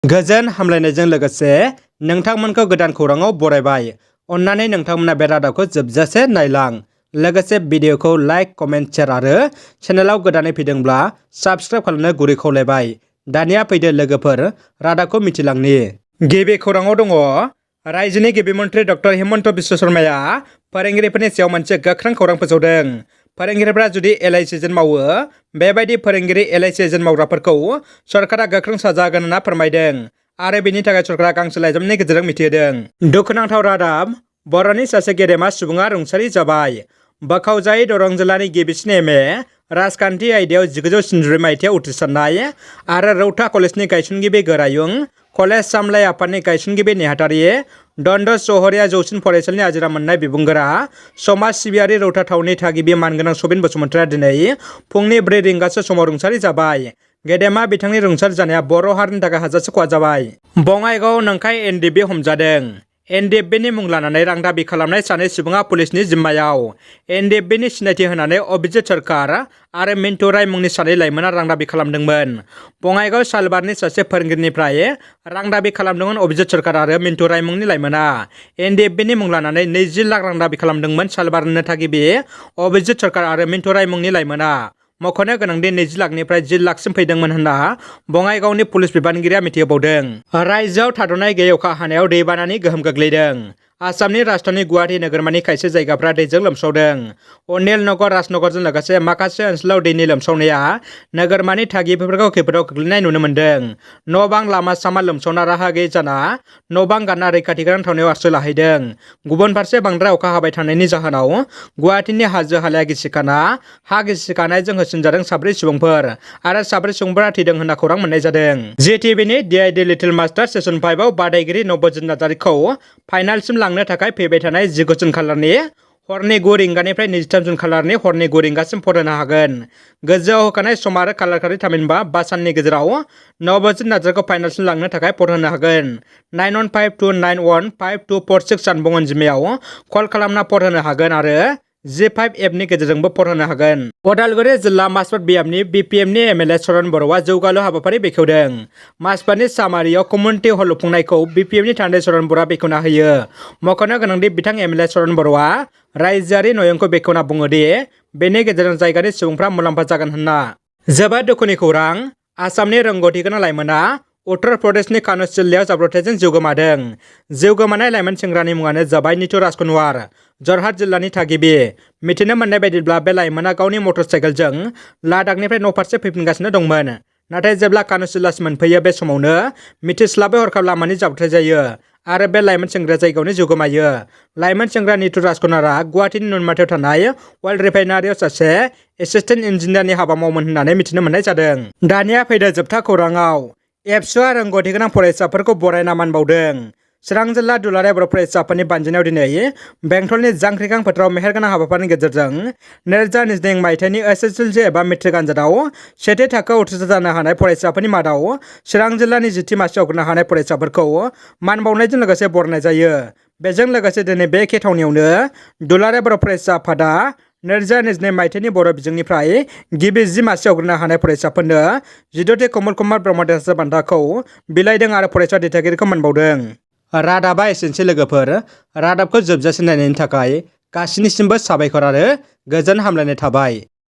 गोजोन हामलायनायजों लोगोसे नोंथांमोनखौ गोदान खौराङाव बरायबाय। अन्नानै नोंथांमोना बे रादाबखौ जोबजासे नायलां। लोगोसे भिडिअखौ लाइक, कमेन्ट, शेयार आरो चेनेलाव गोदानै फैदोंब्ला साबस्क्राइब खालामनो गुरै खावलायबाय। दानिया फैदो लोगोफोर रादाबखौ मिथिलांनि। गिबि खौराङाव दङ रायजोनि गिबि मन्थ्रि डक्टर हिमन्त बिश्व शर्माया फोरोंगिरिफोरनि सायाव मोनसे गोख्रों खौरां फोसावदों। फोरोंगिरिफोरा जुदि एल.आइ.सि एजेन्ट मावो, बेबायदि फोरोंगिरि एल.आइ.सि एजेन्ट मावग्राफोरखौ सरकारा गोख्रों साजा होगोन होनना फोरमायदों आरो बेनि थाखाय सरकारा गांसे लाइजामनि गेजेरजों मिथिहोदों। दुखुनांथाव रादाब, बर'नि सासे गेदेमा सुबुङा रुंसारि जाबाय। बोखावजायै दरं जिल्लानि गिबिसिन एम.ए. राजखान्थि आयदायाव 1963 मायथाइयाव उथ्रिसारनाय आरो रौता कलेजनि गायसनगिरि गोरायुं, कलेज सामलाय आफादनि गायसनगिरि नेहाथारि, दन्द सहरिया जौसिन फरायसालिनि आजिरा मोननाय बिबुंगोरा, समाज सिबियारि रौता टाउननि थागिबि मानगोनां सबिन बसुमतारिया दिनै फुंनि 4 रिंगासो समाव रुंसारि जाबाय। गेदेमा बिथांनि रुंसारि जानाया बर' हारिनि थाखाय हाजासे खहा जाबाय। बङाइगावआव नंखाय एन.डि.एफ.बि हमजादों। एन.डि.एफ.बि नि मुं लानानै रां दाबि खालामनाय सानै सुबुङा पुलिसनि जिम्मायाव। एन.डि.एफ.बि नि सिनायथि होनानै अभिजित सरकार आरो मिन्टु राय मुंनि सानै लाइमोना रां दाबि खालामदोंमोन। बङाइगाव सालबारनि सासे फोरोंगिरिनिफ्राय रां दाबि खालामदोंमोन अभिजित सरकार आरो मिन्टु राय मुंनि लाइमोना। एन.डि.एफ.बि नि मुं लानानै 20 लाख रां दाबि खालामदोंमोन सालबारनि थागिबि अभिजित सरकार आरो मिन्टु राय मुंनि लाइमोना। मख'नो गोनांदि 20 लाखनिफ्राय 10 लाखसिम फैदोंमोन होनना बङाइगावनि पुलिस बिबानगिरिया मिथिहोबावदों। रायजोआव थाद'नाय गैयै अखा हानायाव दैबानानि गोहोम गोग्लैदों। आसामनि राजधानी गुवाहाटी नोगोरमानि खायसे जायगाफ्रा दैजों लोमसावदों। अनिल नगर, राजनगरजों लोगोसे माखासे ओनसोलाव दैनि लोमसावनाया नोगोरमानि थागिबिफोरखौ खैफोदाव गोग्लैनाय नुनो मोन्दों। न' बां, लामा सामा लोमसावना राहा गैयै जाना न' बां गारना रैखाथि गोनां थावनायाव आश्रय लाहैदों। गुबुन फारसे बांद्राय अखा हाबाय थानायनि जाहोनाव गुवाहाटीनि हाजो हालाया गिसिखाना हा गिसिखानायजों होसिनजादों 4 सुबुंफोर आरो 4 सुबुंफोरा थैदों होनना खौरां मोननाय जादों। जी.टी.भि.नि डि.आइ.डि लिटिल मास्टार सिजन 5 आव बादायगिरि नबजित नार्जारीखौ फाइनालसिम लांनो थाखाय फैबाय थानाय 19 जुन खालारनि हरनि 9 रिंगानिफ्राय 23 जुन खालारनि हरनि 9 रिंगासिम फरायनो हागोन। गोजौआव होखानाय सम आरो खालारखारि थामहिनबा 5 साननि गेजेराव नबजित नार्जारीखौ फाइनालसिम लांनो थाखाय फट होनो हागोन। 9152915246 जानबुं अनजिमायाव कल खालामना फट होनो हागोन आरो G5 एपनि गेजेरजोंबो फट होनो हागोन। उदालगुरि जिल्ला माजबाद बियाबनि बि.पि.एम.नि एम.एल.ए. चरण बर'आ जौगालु हाबाफारि बेखेवदों। माजबादनि सामारियाव कमिउनिटि हल लुफुंनायखौ बि.पि.एम.नि थान्दै चरण बर'आ बेखेवना होयो। मख'नो गोनांदि बिथां एम.एल.ए. चरण बर'आ रायजोआरि नयनखौ बेखेवना बुङोदि बेनि गेजेरजों जायगानि सुबुंफ्रा मुलाम्फा जागोन होनना। जोबोद दुखुनि खौरां, आसामनि रोंग'थि गोनां लाइमोना उत्तर प्रदेशनि कानौज जिल्लायाव जाब्रबथायजों जिउ गोमादों। जिउ गोमानाय लाइमोन सेंग्रानि मुङानो जाबाय नीतू राजकुनवार, जरहाट जिल्लानि थागिबि। मिथिनो मोननाय बायदिब्ला बे लाइमोना गावनि मटर साइकेलजों लादाखनिफ्राय न' फारसे फैफिनगासिनो दंमोन। नाथाय जेब्ला कानौज जिल्लासिम मोनफैयो बे समावनो मिथिस्लाबै हरखाब लामानि जाब्रबथाय जायो आरो बे लाइमोन सेंग्राया जायगायावनो जिउ गोमायो। लाइमोन सेंग्रा नीतू राजकुनवारआ गुवाहाटीनि नुनमाथियाव थानाय अइल रिफाइनारियाव सासे एसिस्टेन्ट इन्जिनियारनि हाबा मावोमोन होननानै मिथिनो मोननाय जादों। दानिया फैदो जोबथा खौराङाव। एबसुआ रोंग'थि गोनां फरायसाफोरखौ बरायना मान बावदों। चिरां जिल्ला दुलाराय बर' फरायसा आफादनि बानजायनायाव दिनै बेंटलनि जांख्रिखां फोथाराव मेहेरगोनां हाबाफारिनि गेजेरजों 2022 मायथाइनि एस.एस.एल.सि एबा मेट्रिक आनजादाव सेथि थाखोआव उथ्रिसार जानो हानाय फरायसाफोरनि मादाव चिरां जिल्लानि 10थि मासियाव अग्रनो हानाय फरायसाफोरखौ मान बावनायजों लोगोसे बरायनाय जायो। बेजों लोगोसे दिनै बे एखे थावनियावनो दुलाराय बर' फरायसा आफादा 2022 मायथाइनि बर' बिजोंनिफ्राय गिबि 10 मासियाव अग्रनो हानाय फरायसाफोरनो 16थि कमल कुमार ब्रह्म देरहासार बान्थाखौ बिलाइदों आरो फरायसा दिथागिरिखौ मान बावदों। रादाबा एसेनोसै लोगोफोर। रादाबखौ जोबजासिम नायनायनि थाखाय गासिनिसिमबो साबायखर आरो गोजोन हामलायनाय थाबाय।